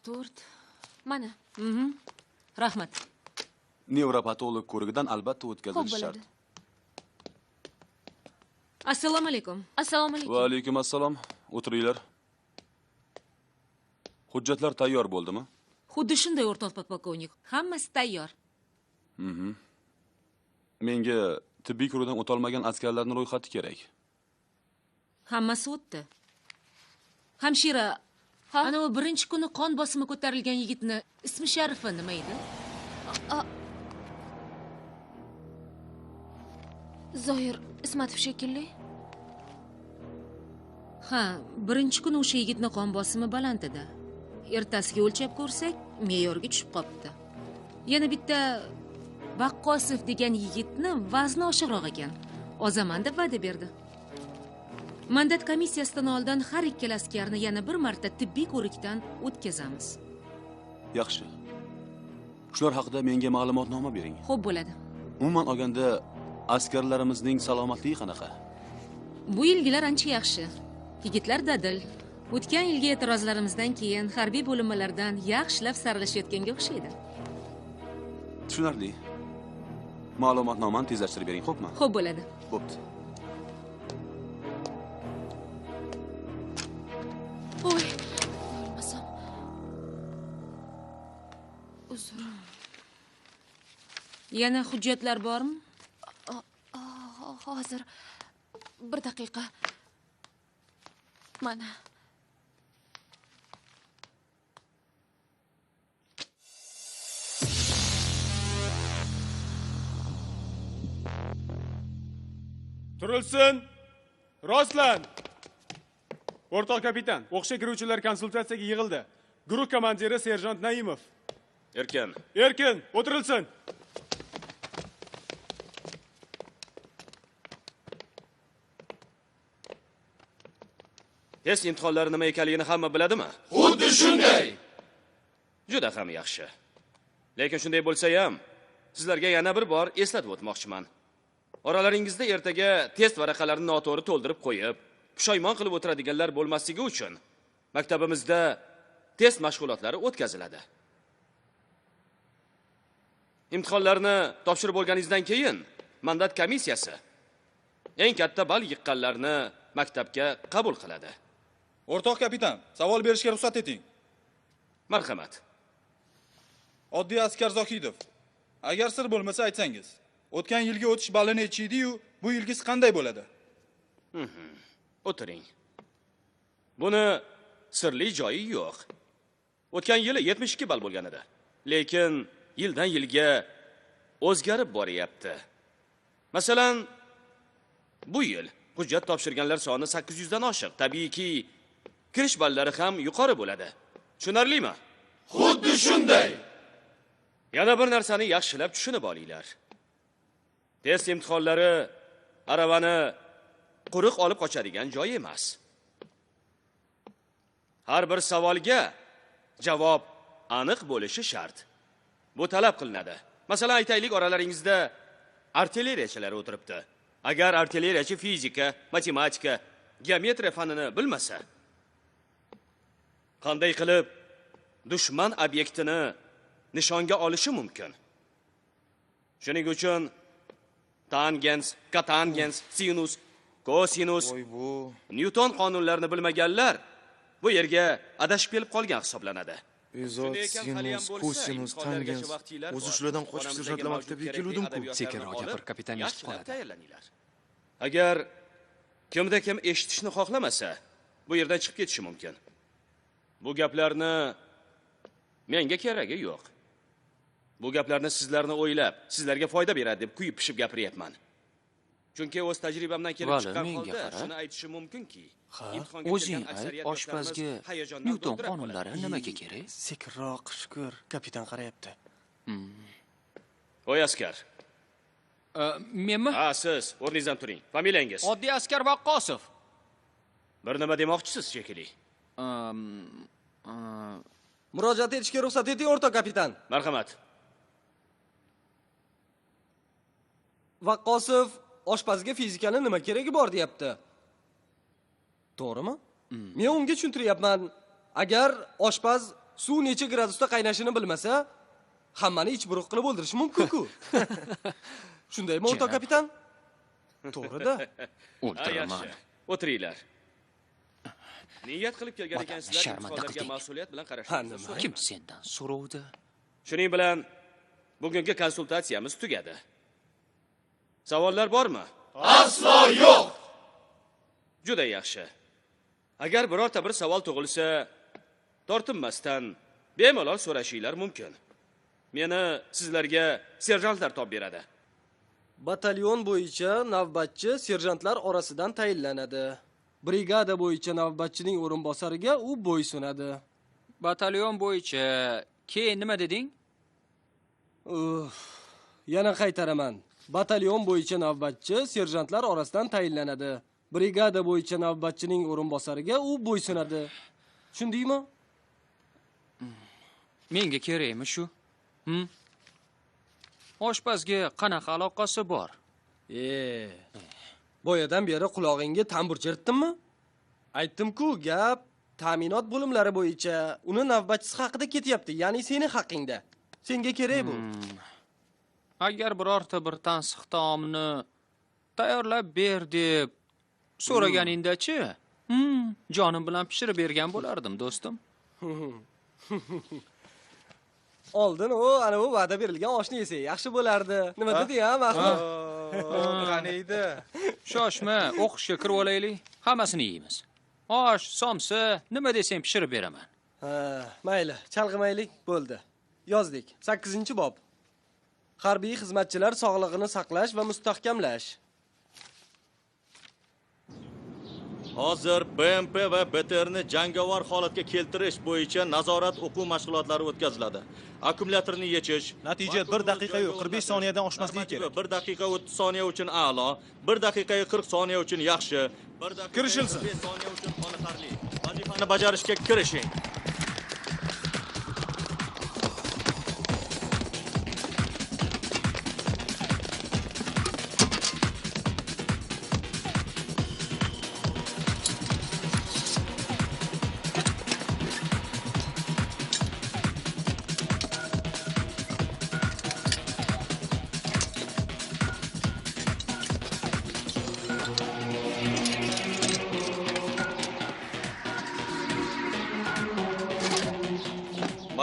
34. Mana. Rahmat. Nevropatolog ko'rigidan albatta o'tkazilishi shart. Assalomu alaykum. Assalomu alaykum. Va alaykum assalom. O'tiringlar. Hujjatlar tayyor bo'ldimi? Xuddi shunday, o'rtoq podpolkovnik. Hammasi tayyor. Menga tibbiy ko'rikdan o'tolmagan askarlarning ro'yxati kerak. Hammasi o'tdi. Hamshira, ana u birinchi kuni qon bosimi ko'tarilgan yigitni ismi sharifi nima edi? Zoir Ismatov shekilli. Ha, birinchi kuni o'sha yigitni qon bosimi baland edi. Ertasiga o'lchab ko'rsak, me'yorga tushib qopti. Yana bitta Baqqosov degan yigitni vazni oshiqroq ekan. Ozaman deb va'da berdi. Mandat komissiyasidan oldin har ikkala askarni yana bir marta tibbiy ko'rikdan o'tkazamiz. Yaxshi. Shular haqida menga ma'lumotnoma bering. Xo'p bo'ladi. Umuman olganda askarlarimizning salomatligi qanaqa? Bu yilgilar ancha yaxshi. Yigitlar dadil. O'tgan yilgi e'tirozlarimizdan keyin harbiy bo'linmalardan yaxshilab saralashayotganga o'xshaydi. Tushunarli. Ma'lumotnomani tezlashtirib bering, xo'pmi? Xo'p bo'ladi. Bo'pti. Voy, bo'lmasam. Uzr. Yana hujjatlar bormi? Hozir. Bir daqiqa. Mana. Turilsin. Rostlan. O'rtoq kapitan, o'qishga kiruvchilar konsultatsiyaga yig'ildi. Guruh komandiri serjant Naimov. Erkin. Erkin, o'tirilsin. Test imtihonlari nima ekanligini hamma biladimi? Xuddi shunday. Juda ham yaxshi. Lekin shunday bo'lsa ham sizlarga yana bir bor eslatib o'tmoqchiman. Oralaringizda ertaga test varaqalarini noto'g'ri to'ldirib qo'yib, pushaymon qilib o'tiradiganlar bo'lmasligi uchun maktabimizda test mashg'ulotlari o'tkaziladi. Imtihonlarni topshirib bo'lganingizdan keyin mandat komissiyasi eng katta ball yiqqanlarni maktabga qabul qiladi. O'rtoq kapitan, savol berishga ruxsat eting. Marhamat. Oddiy askar Zohidov, agar sir bo'lmasa aytsangiz, o'tgan yilgi o'tish balli necha edi-yu, bu yilgisi qanday bo'ladi? O'tiring. Buni sirli joyi yo'q. O'tgan yili 72 ball bo'lgan edi. Lekin yildan yilga o'zgarib boryapti. Masalan, bu yil hujjat topshirganlar soni 800 dan oshiq. Tabiiyki, kirish ballari ham yuqori bo'ladi. Tushunarlimi? Xuddi shunday. Yana bir narsani yaxshilab tushunib olinglar. Test imtihonlari aravani quruq olib qochadigan joy emas. Har bir savolga javob aniq bo'lishi shart. Bu talab qilinadi. Masalan, aytaylik, oralaringizda artilleriyachilar o'tiribdi. Agar artilleriyachi fizika, matematika, geometriya fanini bilmasa, qanday qilib dushman obyektini nishonga olishi mumkin? Shuning uchun tangens, kotangens, sinus, kosinus, Newton qonunlarini bilmaganlar bu yerga adashib kelib qolgan hisoblanadi. Izot, sinus, kosinus, tangens. O'zi shulardan qochib serjantlar maktabiga keluvdim-ku. Sekinroq gapir, kapitan eshitib qoladi. Agar kimda kim eshitishni xohlamasa, bu yerdan chiqib ketishi mumkin. Bu gaplarni menga keragi yo'q. Bu gaplarni sizlarni o'ylab, sizlarga foyda beradi deb kuyib pishib gapiryapman. Chunki o'z tajribamdan kelib chiqqan holda shuni aytishim mumkinki, o'zing ayt, oshpazga Newton qonunlari nimaga kerak? Sekinroq, shukr, kapitan qarayapti. Voy askar. Menmi? Ha, siz o'rningizdan turing. Familiyangiz? Oddiy askar Vaqqosov. Bir nima demoqchisiz shekilli? Murojaat etishga ruxsat eting, o'rtoq kapitan. Marhamat. Vaqqosov oshpazga fizikani nima keragi bor deyapti. To'g'rimi? Men unga tushuntiryapman. Agar oshpaz Suv necha gradusda qaynashini bilmasa, hammani ich buruq qilib o'ldirishi mumkin-ku. Shundaymi, o'rtoq kapitan? To'g'ri-da. O'ldiraman. O'tiringlar. Niyat qilib kelgan ekansizlar, imtihonlarga mas'uliyat bilan qarashingizni so'rayman. Kim sendan so'rovdi? Shuning bilan bugungi konsultatsiyamiz tugadi. Savollar bormi? Aslo yo'q. Juda yaxshi. Agar birorta bir savol tug'ilsa, tortinmasdan bemalol so'rashinglar mumkin. Meni sizlarga serjantlar top beradi. Batalyon bo'yicha navbatchi serjantlar orasidan tayinlanadi. Brigada bo'yicha navbatchining o'rinbosariga u bo'ysunadi. Batalyon bo'yicha keyin nima deding? Yana qaytaraman. Batalyon bo'yicha navbatchi serjantlar orasidan tayinlanadi. Brigada bo'yicha navbatchining o'rinbosariga u bo'ysunadi. Tushundingmi? Menga kerakmi shu? Oshpazga qanaqa aloqasi bor? Boyadan beri qulog'ingga tambur chertdimmi? Aytdim-ku, gap ta'minot bo'limlari bo'yicha uni navbatchisi haqida ketyapti, ya'ni seni haqingda. Senga kerak bu. Agar birorta bir tansiq taomni tayyorlab ber deb so'raganingda-chi, jonim bilan pishirib bergan bo'lardim, do'stim. Oldin u ana u va'da berilgan oshni yesak yaxshi bo'lardi. Nima dedi ya, Mahmud? Qaniydi? Shoshma, o'qishga kirib olaylik, hammasini yeymiz. Osh, somsa, nima desang pishirib beraman. Ha, mayli, chalg'imaylik, bo'ldi. Yozdik. 8-bob. Harbiy xizmatchilar sog'lig'ini saqlash va mustahkamlash. Hozir BMP va BTRni jangovar holatga keltirish bo'yicha nazorat o'quv mashg'ulotlari o'tkaziladi. Akkumulyatorni yechish, natija 1 daqiqa 45 soniyadan oshmasligi kerak. 1 daqiqa 30 soniya uchun a'lo, 1 daqiqa 40 soniya uchun yaxshi, 1 daqiqa kirishilsin. 5 soniya uchun qoniqarli. Vazifani bajarishga kirishing.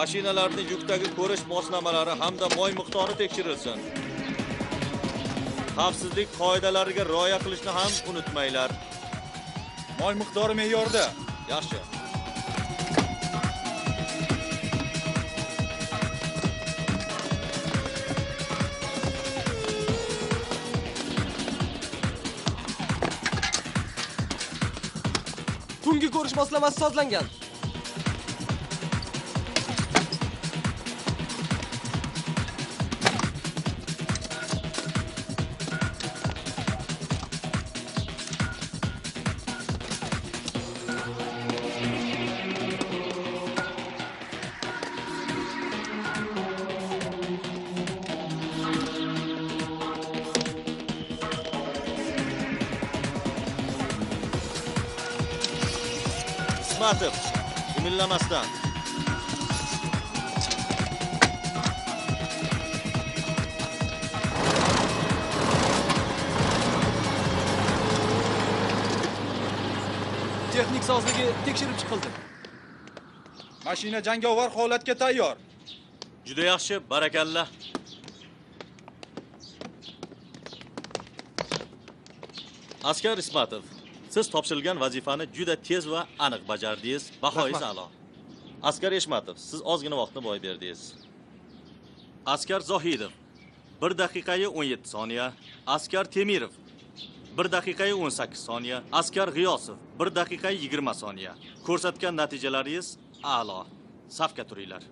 Mashinalarni yukdagi ko'rish moslamalari hamda moy miqdori tekshirilsin. Xavfsizlik qoidalariga rioya qilishni ham unutmanglar. Moy miqdori me'yorda. Yaxshi. Tungi ko'rish moslamasi sozlangan. Ismatov, imillamasdan. Texnik sozligi tekshirib chiqildi. Mashina jangovar holatga tayyor. Juda yaxshi, barakalla. Askar Ismatov, siz topshirilgan vazifani juda tez va aniq bajardingiz. Bahoyingiz a'lo. Askar Eshmatov, siz ozgina vaqtni boy berdingiz. Askar Zohidov, 1 daqiqa 17 soniya. Askar Temirov, 1 daqiqa 18 soniya. Askar G'iyosov, 1 daqiqa 20 soniya. Ko'rsatgan natijalaringiz a'lo. Safga turinglar.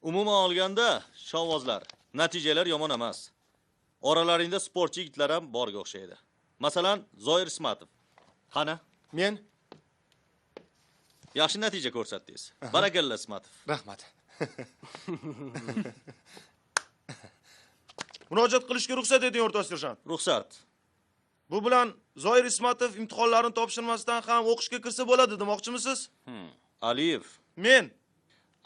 Umuman olganda, shovvozlar, natijalar yomon emas. Oralaringda sportchi yigitlar ham borga o'xshaydi. Masalan, Zoir Ismatov. Qani? Men yaxshi natija ko'rsatdingiz. Barakalla Ismatov. Rahmat. Murojaat qilishga ruxsat eting, o'rtoq serjant. Ruxsat. Bu bilan Zoir Ismatov imtihonlarini topshirmasdan ham o'qishga kirsa bo'ladi demoqchimisiz? Aliyev. Men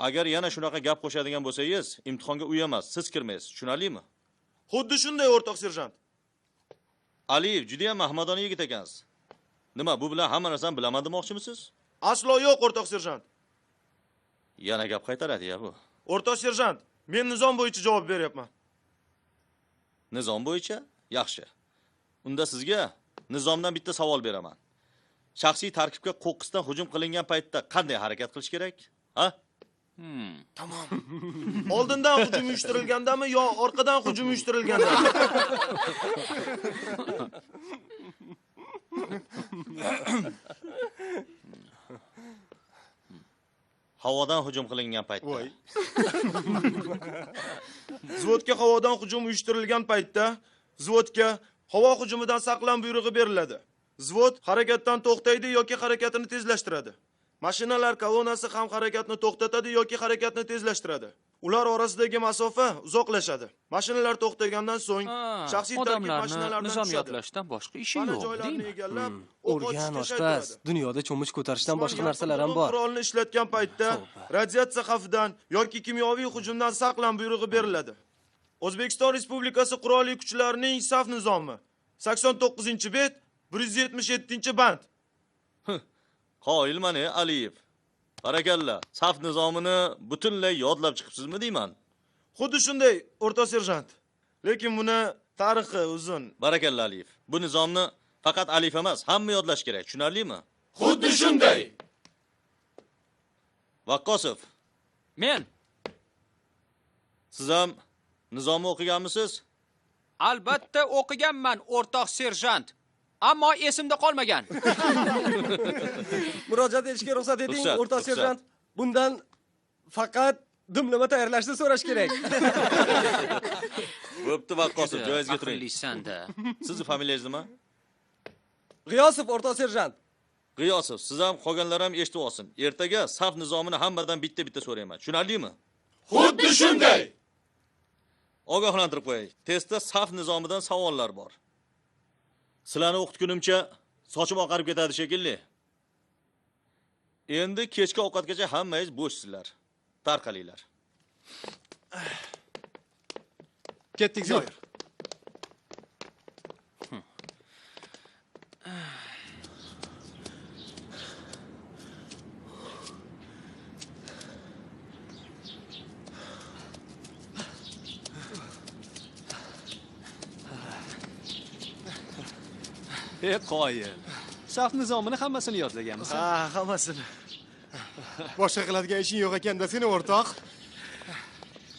agar yana shunaqa gap qo'shadigan bo'lsangiz, imtihonga u emas, siz kirmaysiz. Tushunarlimi? Xuddi shunday, o'rtoq serjant. Aliyev, juda ham ahmadona yigit ekansiz. Nima, bu bilan hamma narsani bilaman demoqchimisiz? Aslo yo'q, o'rtoq serjant. Yana gap qaytaradi ya bu. O'rtoq serjant, men nizom bo'yicha javob beryapman. Nizom bo'yicha? Yaxshi. Unda sizga nizomdan bitta savol beraman. Shaxsiy tarkibga qo'qqisdan hujum qilingan paytda qanday harakat qilish kerak? Ha? Tamom. Oldindan hujum uyushtirilgandami yo orqadan hujum uyushtirilgandami? Havodan hujum qilingan paytda. Voy. Zvodga havodan hujum uyushtirilgan paytda zvodga havo hujumidan saqlan buyrug'i beriladi. Zvod harakatdan to'xtaydi yoki harakatini tezlashtiradi. Mashinalar kolonnasi ham harakatni to'xtatadi yoki harakatni tezlashtiradi. Ular orasidagi masofa uzoqlashadi. Mashinalar to'xtagandan so'ng shaxsiy tarkib mashinalardan nizom tushadi. Yodlashdan boshqa ishi yo'q, joylarni egallab, o'rgan oshpaz, dunyoda cho'mich ko'tarishdan boshqa narsalar ham bor. Qurolni ishlatgan paytda radiatsiya xavfidan yoki kimyoviy hujumdan saqlan buyrug'i beriladi. O'zbekiston Respublikasi Qurolli Kuchlarining saf nizomi 89-bet 177-band. Qoyilman, Aliyev. Barakalla, saf nizomini butunlay yodlab chiqibsizmi deyman. Xuddi shunday, o'rtoq serjant. Lekin buni tarixi uzun. Barakalla Aliyev. Bu nizomni faqat Aliyev emas, hamma yodlash kerak, tushunarlimi? Xuddi shunday. Vaqqosov. Men. Siz ham nizomni o'qiganmisiz? Albatta o'qiganman, o'rtoq serjant. Ammo esimda qolmagan. Murojaat etishga ruxsat eting, o'rtoq serjant. Bundan faqat dimlama tayyorlashni so'rash kerak. Bo'pti, Vaqqosov, joyingizga turing. Aqllisan-da. Sizni familiyangiz nima? G'iyosov, o'rtoq serjant. G'iyosov, siz ham qolganlar ham eshitib olsin. Ertaga saf nizomini hammadan bitta-bitta so'rayman. Tushunarlimi? Xuddi shunday. Ogohlantirib qo'yay. Testda saf nizomidan savollar bor. Sizlarni o'qitgunimcha sochim oqarib ketadi shekilli. Endi kechki ovqatgacha hammangiz bo'shsizlar. Tarqalinglar. Ketdik, Zoir. Qoyil. Saf nizomini hammasini yodlaganmisan? Ha, hammasini. Boshqa qiladigan ishing yo'q ekanda seni, o'rtoq.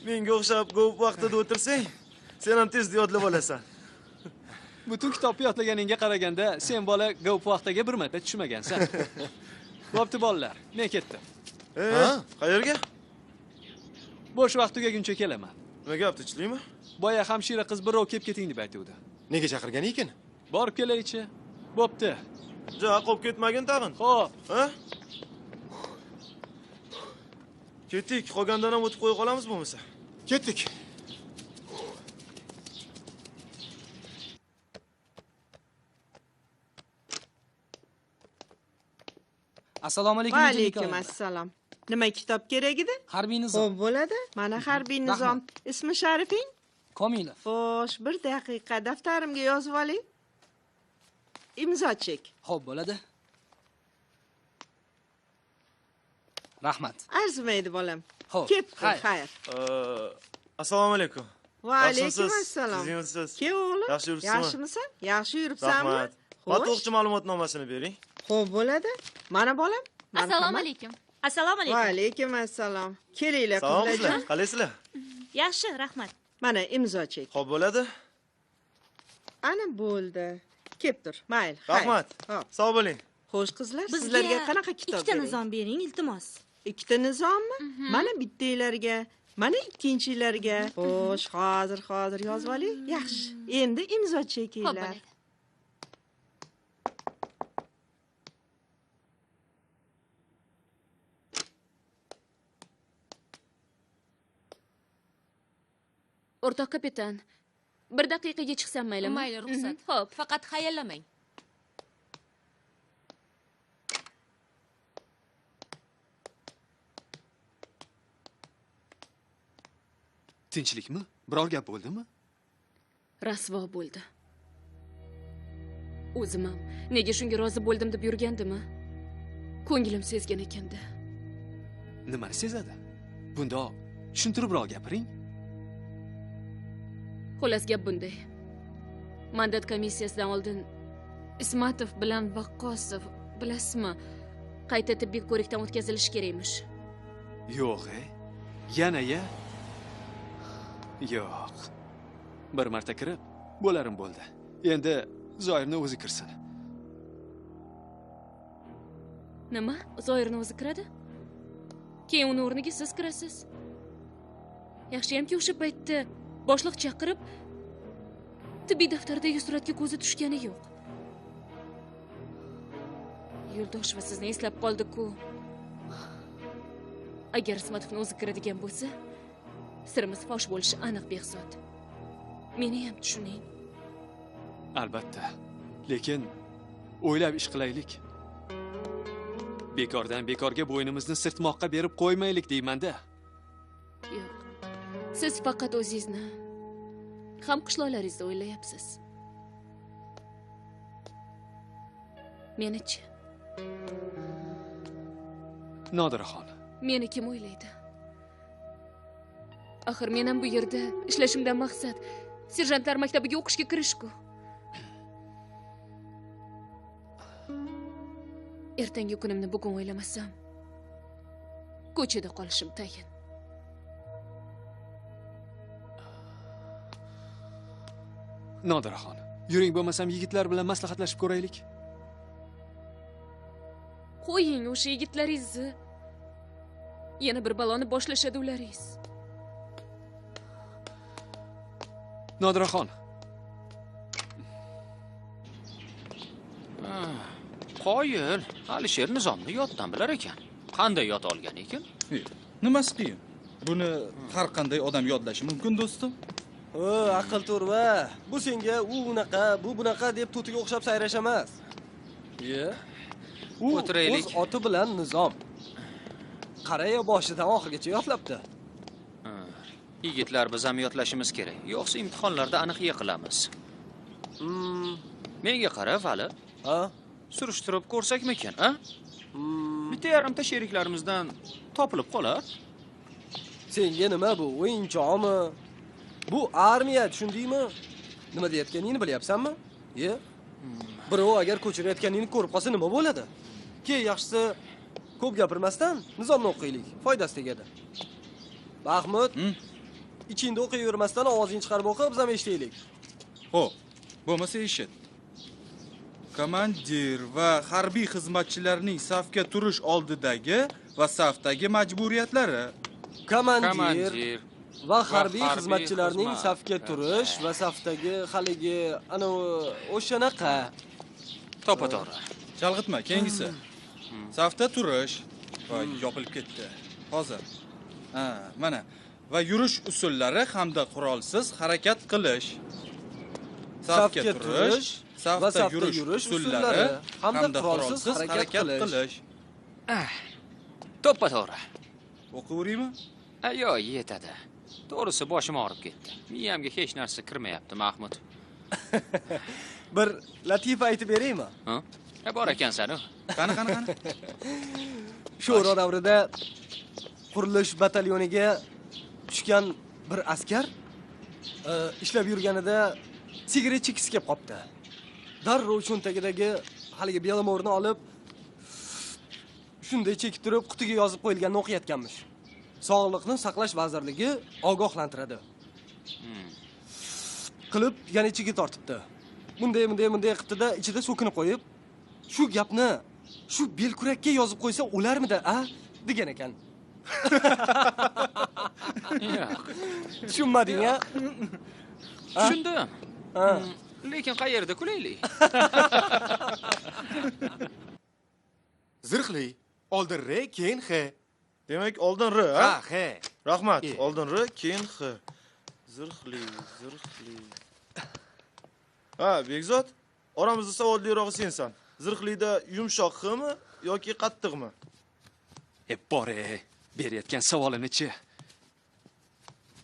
Menga o'xshab ko'p vaqtida o'tirsang, sen ham tez yodlab olasan. Butun kitobni yodlaganingga qaraganda, sen bola ko'p vaqtga bir marta tushmagansan. Bo'pti bolalar, men ketdim. Qayerga? Bo'sh vaqt tugaguncha kelaman. Nima gap, tinchlikmi? Boya hamshira qiz birov kelib keting deb aytuvdi. Nega chaqirgan ekan? Borib kelaychi. Bo'pti. Ja, qolib ketmagin tag'in. Xo'p. Ha? Ketdik, qolgandan ham o'tib qo'ya qolamiz bo'lmasa. Ketdik. Assalomu alaykum. Va alaykum assalom. Nima kitob kerak edi? Harbiy nizom. Xo'p, bo'ladi. Mana harbiy nizom. Ismi sharifing? Komilov. Xo'sh, bir daqiqa daftarimga yozib oling. Imzo chek. Xo'p, bo'ladi. Rahmat. Arzimaydi bolam. Xo'p, ketdi, xayr. Assalomu alaykum. Va alaykum assalom. Ke o'g'lim? Yaxshi yuribsizmi? Yaxshimisan? Yaxshi yuribsanmi? Rahmat. O'qchi ma'lumotnomasini bering. Xo'p, bo'ladi. Mana bolam. Assalomu alaykum. Assalomu alaykum. Va alaykum assalom. Kelinglar qizlarjon. Qalaysizlar? Yaxshi, rahmat. Mana imzo chek. Xo'p, bo'ladi. Ana bo'ldi. Kelib tur. Mayli. Rahmat. Sog' bo'ling. Xo'sh qizlar, sizlarga qanaqa kitob Ikkita nizom bering, iltimos. Ikkita nizommi? Mana bittanglarga, Mana ikkinchilarga. Xo'sh, hozir yozib oling. Yaxshi. Endi imzo chekinglar. O'rtoq kapitan, bir daqiqaga chiqsam maylimi? Mayli, ruxsat. Xo'p, faqat hayallamang. Tinchlikmi? Biror gap bo'ldimi? Rasvo bo'ldi. O'zim ham nega shunga rozi bo'ldim deb yurgandimi? Ko'nglim sezgan ekanda. Nimani sezadi? Bundoq tushuntiribroq gapiring. Xullas gap bunday. Mandat komissiyasidan oldin Ismatov bilan Vaqqosov, bilasizmi, qayta tibbiy ko'rikdan o'tkazilishi kerakmish. Yo'q, yana ya? Yo'q. Bir marta kirib, bo'larim bo'ldi. Endi Zoirni o'zi kirsin. Nima? Zoirni o'zi kiradi? Keyin uni o'rniga siz kirasiz. Yaxshiyamki o'sha paytda boshliq chaqirib, tibbiy daftardagi suratga ko'zi tushgani yo'q. Yo'ldosheva sizni eslab qoldi-ku. Agar Ismatovni o'zi kiradigan bo'lsa, sirimiz fosh bo'lishi aniq, Behzod. Meni ham tushuning. Albatta. Lekin o'ylab ish qilaylik. Bekordan bekorga bo'ynimizni sirtmoqqa berib qo'ymaylik deyman-da. Yo'q. Siz faqat o'zingizni, ham qishloqlaringizni o'ylayapsiz. Meni-chi? Nodiraxon. Meni kim o'ylaydi? Axir men ham bu yerda ishlashimdan maqsad serjantlar maktabiga o'qishga kirish-ku. Ertangi kunimni bugun o'ylamasam, ko'chada qolishim tayin. Nodiraxon, yuring bo'lmasam yigitlar bilan maslahatlashib ko'raylik. Qo'ying o'sha yigitlaringizni. Yana bir baloni boshlashadi ularingiz. Nodiraxon. Qoyil, Alisher nizomni yoddan bilar ekan. Qanday yod olgan ekan? Nimasi qiyin? Buni har qanday odam yodlashi mumkin, do'stim. O, aql to'rva. Bu senga u unaqa, bu bunaqa deb to'tiga o'xshab sayrash emas. Ye. U o'z oti bilan nizom. Qaraya boshidan oxirigacha yodlabdi. Yigitlar, biz ham yodlashimiz kerak. Yo'qsa imtihonlarda aniq yiqilamiz. Menga qara, Vali. Ha? Surishtirib ko'rsakmikan, a? Bitta yarimta sheriklarimizdan topilib qolar. Senga nima bu, o'yinchoqmi? Bu armiya, tushundingmi? Nima deyotganingni bilyapsanmi? Ye? Birov agar ko'chirayotganingni ko'rib qolsa nima bo'ladi? Ke, yaxshisi ko'p gapirmasdan nizomni o'qiylik, foydasi tegadi. Mahmud, ichingda o'qiyvermasdan ovozingni chiqarib o'qi, biz ham eshitaylik. Xo'p, bo'lmasa eshit. Komandir va harbiy xizmatchilarning safga turish oldidagi va safdagi majburiyatlari. Komandir va harbiy xizmatchilarning safga turish va safdagi haligi ana o'shanaqa. To'ppa-to'g'ri. Chalg'itma, keyingisi. Safda turish va yopilib ketdi. Hozir. Ha, mana va yurish usullari hamda qurolsiz harakat qilish. Safga turish va safda yurish usullari hamda qurolsiz harakat qilish. To'ppa-to'g'ri. O'qiveraymi? Yo'q, yetadi. To'g'risi boshim og'rib ketdi. Miyamga hech narsa kirmayapti, Mahmud. Bir latifa aytib beraymi? Ha? Bor ekansan-u. Qani, qani, qani. Sho'ro davrida qurilish batalyoniga tushgan bir askar ishlab yurganida sigaret chekisi kelib qopti. Darrov cho'ntagidagi haligi Belomorni olib shunday chekib turib qutiga yozib qo'yilganini o'qiyotganmish. Sog'liqni saqlash vazirligi ogohlantiradi. Qilib yana ichiga tortibdi. Bunday bunday bunday qilibdi-da, ichida so'kinib qo'yib, shu gapni shu belkurakka yozib qo'ysa o'larmidi, a? Degan ekan. Yo'q. Tushunmading, a? Tushundim. Lekin qayerda kulaylik? Zirhli. Oldin R, keyin X. Demak, oldin R, ha? Ha, X. Rahmat. Oldin R, keyin X. Zirhli, zirhli. Ha, Bekzod, oramizda savodlirog'i sensan. Zirhlida yumshoq X-mi yoki qattiqmi? Bor, berayotgan savolini-chi.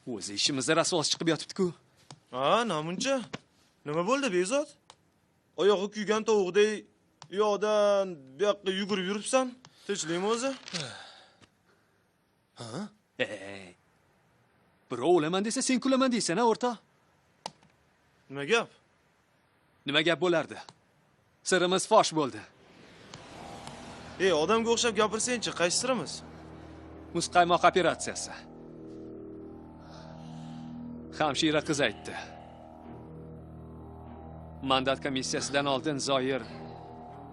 O'zi ishimizda rasvosi chiqib yotibdi-ku. Ha, namuncha. Nima bo'ldi, Bekzod? Oyog'i kuygan tovuqdek u yoqdan bu yoqqa yugurib yuribsan. Tinchlikmi o'zi? Ha? Birov o'laman desa, sen kulaman deysan, ha, o'rtoq? Nima gap? Nima gap bo'lardi? Sirimiz fosh bo'ldi. Ey, odamga o'xshab gapirsangchi, qaysi sirimiz? Muzqaymoq operatsiyasi. Hamshira qiz aytdi. Mandat komissiyasidan oldin Zoir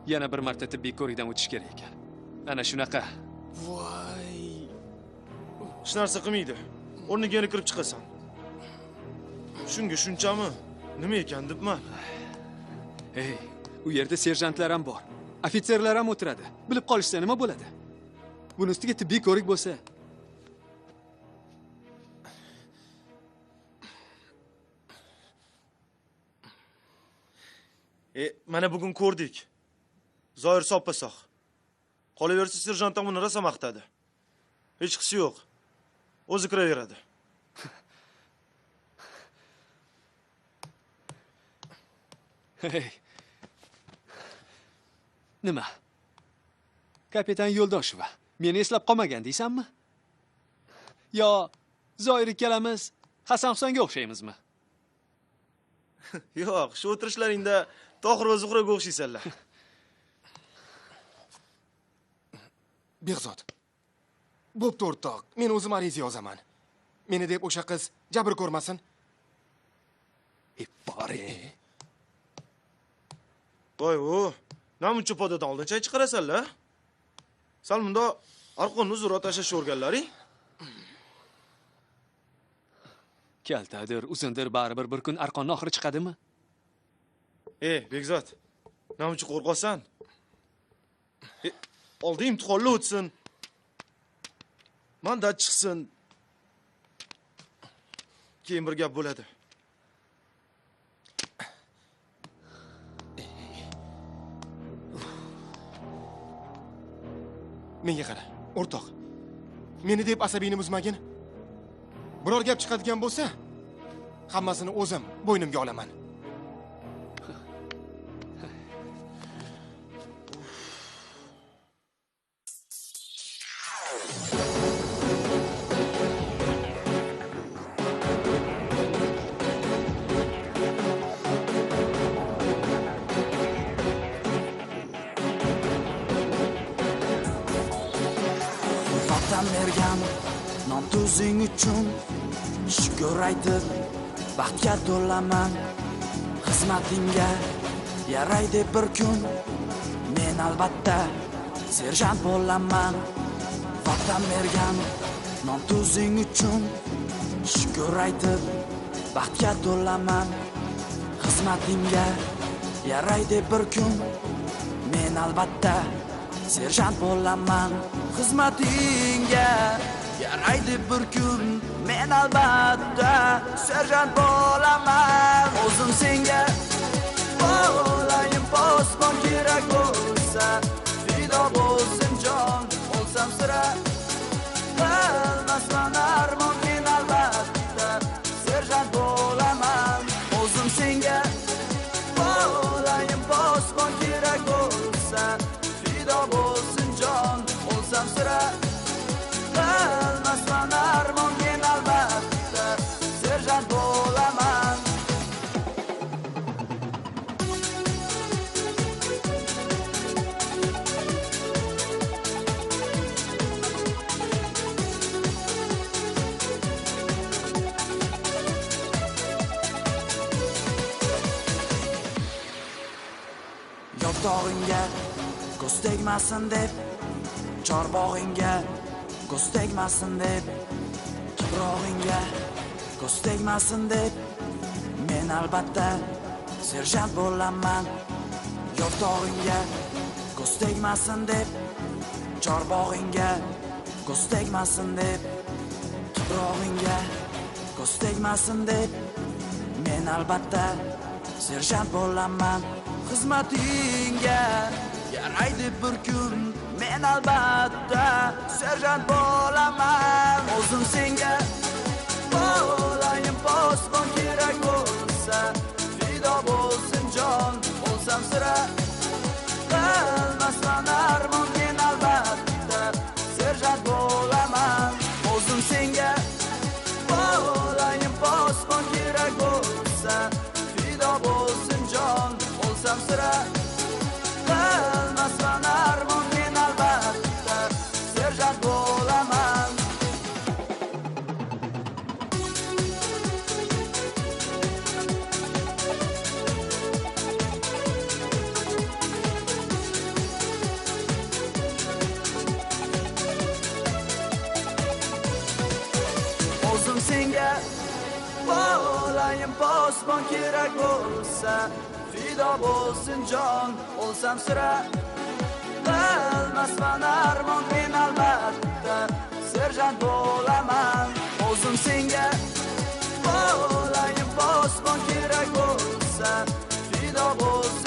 yana bir marta tibbiy ko'rikdan o'tish kerak ekan. Ana shunaqa. Voy. Hech narsa qilmaydi. O'rniga yana kirib chiqasan. Shunga shunchami? Nima ekan debman. Ey, u yerda serjantlar ham bor. Ofitserlar ham o'tiradi. Bilib qolishsa nima bo'ladi? Buni ustiga tibbiy ko'rik bo'lsa. Mana bugun ko'rdik. Zoir soppa-sog'. Qolaversa serjant ham uni rosa maqtadi. Hech qisi yo'q. O'zi kiraveradi. Hey. Nima? Kapitan Yo'ldosheva meni eslab qolmagan deysanmi? Yo Zoir ikkalamiz Hasan Husanga o'xshaymizmi? Yo'q, shu o'tirishlaringda Tohir va Zuhraga o'xshaysanlar. Behzod. Bo'pti o'rtoq, men o'zim ariza yozaman. Meni deb o'sha qiz jabr ko'rmasin. Bor. Voy, u, namuncha podadan oldin chay chiqarasanlar? Sal bunda arqonni uzunroq tashlashni o'rganlaring. Kaltadir, uzundir, baribir bir kun arqonni oxiri chiqadimi? Bekzod, namuncha qo'rqasan? Oldin imtihonlar o'tsin. Mandat chiqsin. Keyin bir gap bo'ladi. Menga qara, o'rtoq. Meni deb asabingni buzmagin. Biror gap chiqadigan bo'lsa, hammasini o'zim bo'ynimga olaman. Tuzing uchun shukur aytib baxtga to'laman, xizmatingga yaraydi bir kun men albatta serjant bo'laman. Vatan bergan non tuzing uchun shukur aytib baxtga to'laman, xizmatingga yaraydi bir kun men albatta serjant bo'laman. Xizmatingga yaraydi bir kun men albatta serjant bo'laman. O'zim senga bo'layim posbon, kerak bo'lsa fido bo'lsin jon, o'lsam sira qilmasman armon, men albatta serjant bo'laman. O'zim senga bo'layim posbon, kerak bo'lsa fido bo'lsin jon, o'lsam sira qilmasman armon, men albatta serjant bo'laman. Yotog'ingga ko'z tegmasin deb, chorbog'ingga ko'z tegmasin deb, Qibrog'ingga ko'z tegmasin deb men albatta serjant bo'laman. Yoftog'ingga ko'z tegmasin deb, chorbog'ingga ko'z tegmasin deb, tuprog'ingga ko'z tegmasin deb men albatta serjant bo'laman. Xizmatingga yaraydi bir kun, men albatta serjant bo'laman. O'zim senga bo'layim posbon kerak bo'lsa, fido bo'lsin jon, o'lsam sira qilmasman armon, men albatta serjant bo'laman. O'zim senga bo'layim posbon kerak bo'lsa, fido bo'lsin jon, o'lsam sira qilmasman armon, men albatta serjant bo'laman. O'zim senga bo'layim posbon kerak bo'lsa, fido bo'lsin jon, o'lsam sira qilmasman armon, men albatta serjant bo'laman. O'zim senga bo'layim posbon kerak bo'lsa, fido bo'lsin